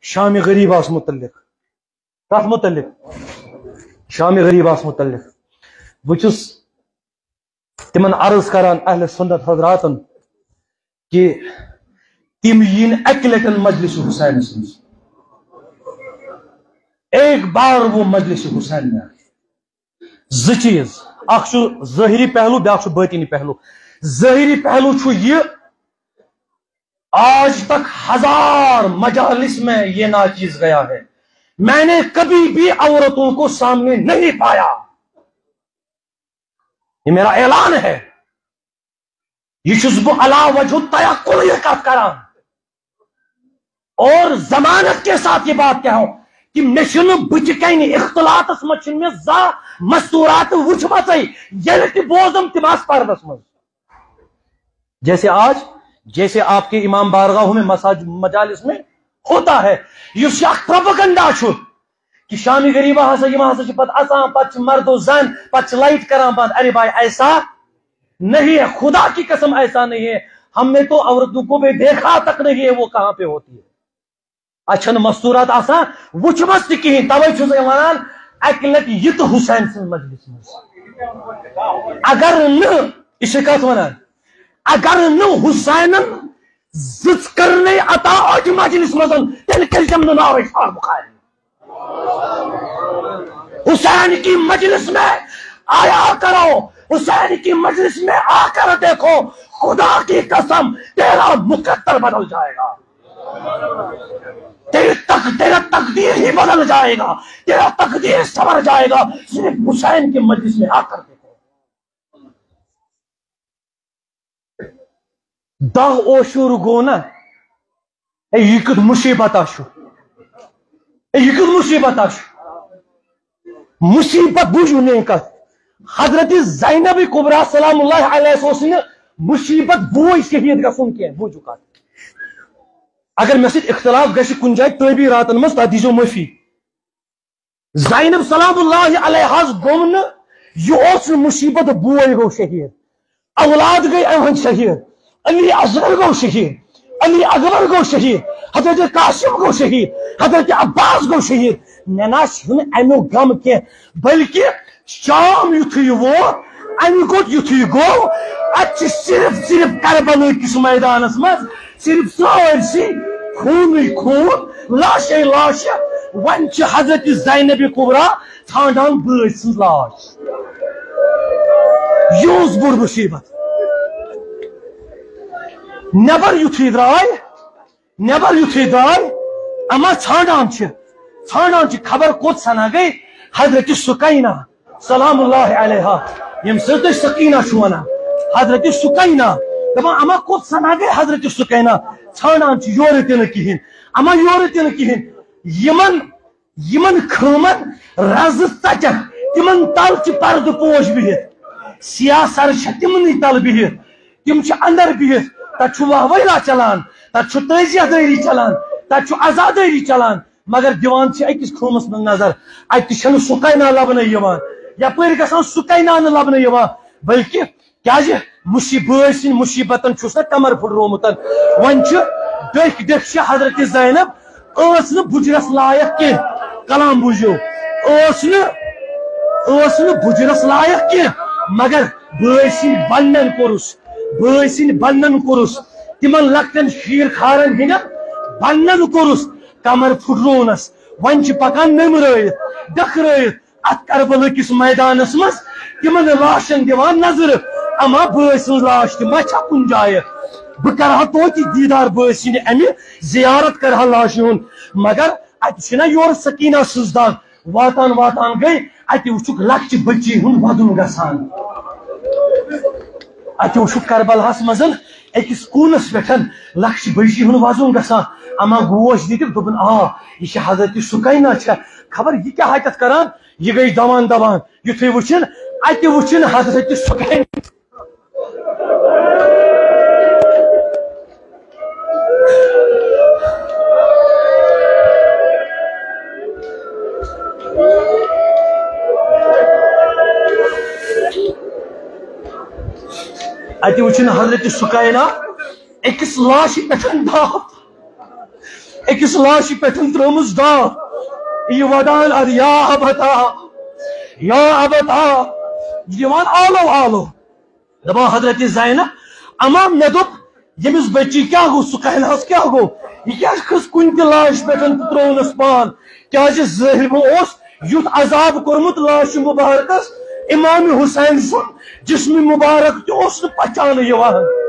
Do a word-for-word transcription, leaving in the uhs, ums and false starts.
شام غریبس متعلق۔ کتھ متعلق؟ شام غریبس متعلق۔ بہٕ چھُس تِمن عرض کران، اہل سنت حضراتن، کہ تِم یِن اکہِ لٹہِ مجلس حسینس منٛز۔ ایک بار وہ مجلس حسین میں آئے۔ زٕ چیز، اکھ چھُ ظٲہری پہلو، بیاکھ چھُ باطنی پہلو۔ ظٲہری پہلو چھُ یہِ، آج تک ہزار مجالس میں یہ ناچیز گیا ہے، میں نے کبھی بھی عورتوں کو سامنے نہیں پایا۔ یہ میرا اعلان ہے۔ یہ چھُس بہٕ علی وجہ التیقن یہ کتھ کران۔ اور ضمانت کے ساتھ یہ بات کہہ رہا ہوں کہ مےٚ چھُنہٕ بٕتھِ کنہِ اختلاطس منٛز چھُنہٕ مےٚ زانٛہہ مستورات وٕچھمژٕے، ییٚلہِ تہِ بوزم تِم آسہٕ پردس منٛز۔ جیسے آج، جیسے آپ کے امام بارگاہوں میں، مساج-، مجالس میں ہوتا ہے، یُس یہِ اکھ پروپیگنڈا چھُ کہ شام غریبہ ہسا، یِم ہسا چھِ پتہٕ اژان، پتہٕ چھِ مرد و زن، پتہٕ چھِ لائٹ کران بند۔ ارے بھائی، ایسا نہیں ہے، خدا کی قسم ایسا نہیں ہے۔ ہم نے تو عورتوں کو بھی دیکھا تک نہیں ہے، وہ کہاں پہ ہوتی ہے۔ اچھا، نہٕ مستورات آسان وٕچھمژ تہِ کِہیٖنۍ، توے چھُس بہٕ وَنان، اَکہِ لَٹہِ یہِ تہٕ حسین سٕنٛز مجلس منٛز۔ اگر نہٕ، یہِ چھِ کَتھ وَنان، اگر نہٕ حسینن زٕژ کٔرنَے عطا أتھۍ مجلس منٛز، تیٚلہِ کٔرۍزٮ۪م نہٕ ناوٕے شاہ بخاری۔ حسین کی مجلس میں آیا کرو، حسین کی مجلس میں آ کر دیکھو، خدا کی قسم، تیرا مقدر بدل جائے گا۔ تیری تق-، تیرا تقدیر ہی بدل جائے گا، تیرا تقدیر سنور جائے گا، صرف حسین کی مجلس میں آ کر دیکھو۔ دہ عاشور گوٚو نا، اے، یہِ کیُتھ مُصیٖبت آ چھُ۔ اے، یہِ کیُتھ مُصیٖبت آ چھُ۔ مُصیٖبت بوٗزِو میٛٲنۍ کَتھ۔ حضرت زینب کبریٰ سلام اللہ علیہَس اوس نہٕ مُصیٖبت بوے شہیٖد گژھُن کینٛہہ۔ بوٗزِو کَتھ۔ اگر مےٚ سۭتۍ اختلاف گژھِ کُنہِ جایہِ تعبیٖراتَن منٛز، تَتھ دیٖزیو معٲفی۔ زینب سلام اللہ علیہَس گوٚو نہٕ، یہِ اوس نہٕ مُصیٖبت، بوے گوٚو شہیٖد، اولاد گٔے أہنٛدۍ شہیٖد، علی اصغر گوٚو شہیٖد، علی اکبر گوٚو شہیٖد، حضرت قاسم گوٚو شہیٖد، حضرت عباس گوٚو شہیٖد۔ مےٚ نہ چھُنہٕ اَمیُک غم کینٛہہ، بلکہِ شام یُتھُے ووت، اَمہِ گوٚٹ یُتھُے گوٚو، اَتہِ چھِ صرف، صرف کربلہٕ کِس مٲدانَس منٛز صرف سٲرسٕے خوٗنٕے خوٗن، لاشے لاشہِ۔ وۄنۍ چھِ حضرت زینب کبریٰ ژھانٛڈان بٲے سٕنٛز لاش۔ یہِ اوس بوٚڑ مُصیٖبت۔ نٮ۪بر یُتھُے درٛاے، نٮ۪بر یُتھُے درٛاے، اما ژھانٛڈان چھِ، ژھانٛڈان چھِ، خبر کوٚت سنا گٔے حضرت سکینہ۔ سلام اللہ علیہا، ییٚمہِ سۭتۍ تُہۍ سکینہ چھِو وَنان، حضرت سکینہ، دَپان، اما کوٚت سنا گٔے حضرت سکینہ؟ ژھانٛڈان چھِ، یورٕ تہِ نہٕ کِہیٖنۍ، اما یورٕ تہِ نہٕ کِہیٖنۍ۔ یِمن، یِمن خۭمن رَزٕ ژَٹٮ۪کھ، تِمن تَل چھِ پردٕ پوش بِہِتھ، سیاہ سَر چھےٚ تِمنٕے تَل بِہِتھ، تِم چھِ اندر بِہِتھ، تَتہِ چھُ واہ ویلا چلان، تَتہِ چھُ تعزیہ دٲری چلان، تَتہِ چھُ عزادٲری چلان۔ مگر دِوان چھِ أکِس خۭمس منٛز نظر، اَتہِ تہِ چھَنہٕ سُکینہ لبنہٕ یِوان، یپٲرۍ گژھان سُکینہ نہٕ لبنہٕ یِوان، بلکہِ کیازِ مُصیب-، بٲے سٕنٛدۍ مُصیبتن چھُس نہ کمر پھُٹرومُت۔ وۄنۍ چھِ ڈٔکھۍ ڈٔکھۍ چھِ حضرت زینب، ٲس نہٕ بُجرس لایق کینٛہہ، کلام بوٗزِو، ٲس نہٕ، ٲس نہٕ بُجرس لایق کینٛہہ، مگر بٲے سٕنٛدۍ بنٛڈن کوٚرُس، بٲے سٕنٛدۍ بنٛڈن کوٚرُس، تِمن لۄکٹٮ۪ن شیٖر خارن ہٕنٛدٮ۪ن بنٛڈن کوٚرُس، کمر پھُٹروونس۔ وۄنۍ چھِ پکان نٔمرٲیِتھ، ڈٔکھرٲیِتھ اتھ کربلہٕ کِس میدانس منٛز، تِمن لاشن دِوان نظرٕ، اما بٲے سٕنٛز لاش تہِ ما چھا کُنہِ جایہِ؟ بہٕ کرٕ ہا توتہِ دیٖدار بٲے سٕنٛدِ امہِ، زیارت کرٕ ہا لاشہِ ہُنٛد، مگر اتہِ چھِنہ یورٕ سکینہ سٕنٛز دگ۔ واتان واتان گٔے، اتہِ وٕچھُکھ لۄکچہِ بٔچی ہُنٛد وَدُن گژھان۔ اتہِ وٕچھُکھ کربلاہس منٛز أکِس کوٗنس پٮ۪ٹھ لۄکچہِ بٔچی ہُنٛد وَدُن گژھان۔ اما گوش دِتِکھ، دوٚپُن، آ، یہِ چھِ حضرت سُکینہ چھےٚ۔ خبر یہِ کیٛاہ ہا تَتھ کران؟ یہِ گٔے دوان دوان۔ یُتھُے وٕچھِن، اتہِ وٕچھِن حضرت سُکینہ۔ اتہِ وٕچھِن حضرت سُکینہ أکِس لاشہِ پٮ۪ٹھ داو۔ أکِس لاشہِ پٮ۪ٹھ ترٲومٕژ ڈاکھ، یہِ وَدان اَدٕ یا ابتا، یا ابتا، یہِ دِوان آلو آلو۔ دَپان حضرت زینب، اما مےٚ دوٚپ، ییٚمِس بٔچی کیٛاہ گوٚو، سُہ کَنہِ حظ کیٛاہ گوٚو؟ یہِ کیٛازِ کھٔژ کُنہِ تہِ لاشہِ پٮ۪ٹھ تہٕ ترٛوونَس پان؟ کیٛازِ ظٲلمو اوس یُتھ عذاب کوٚرمُت لاشہِ مُبارکَس، امام حسین سُنٛد جسمِ مُبارک تہِ اوس نہٕ پہچانہٕ یِوان۔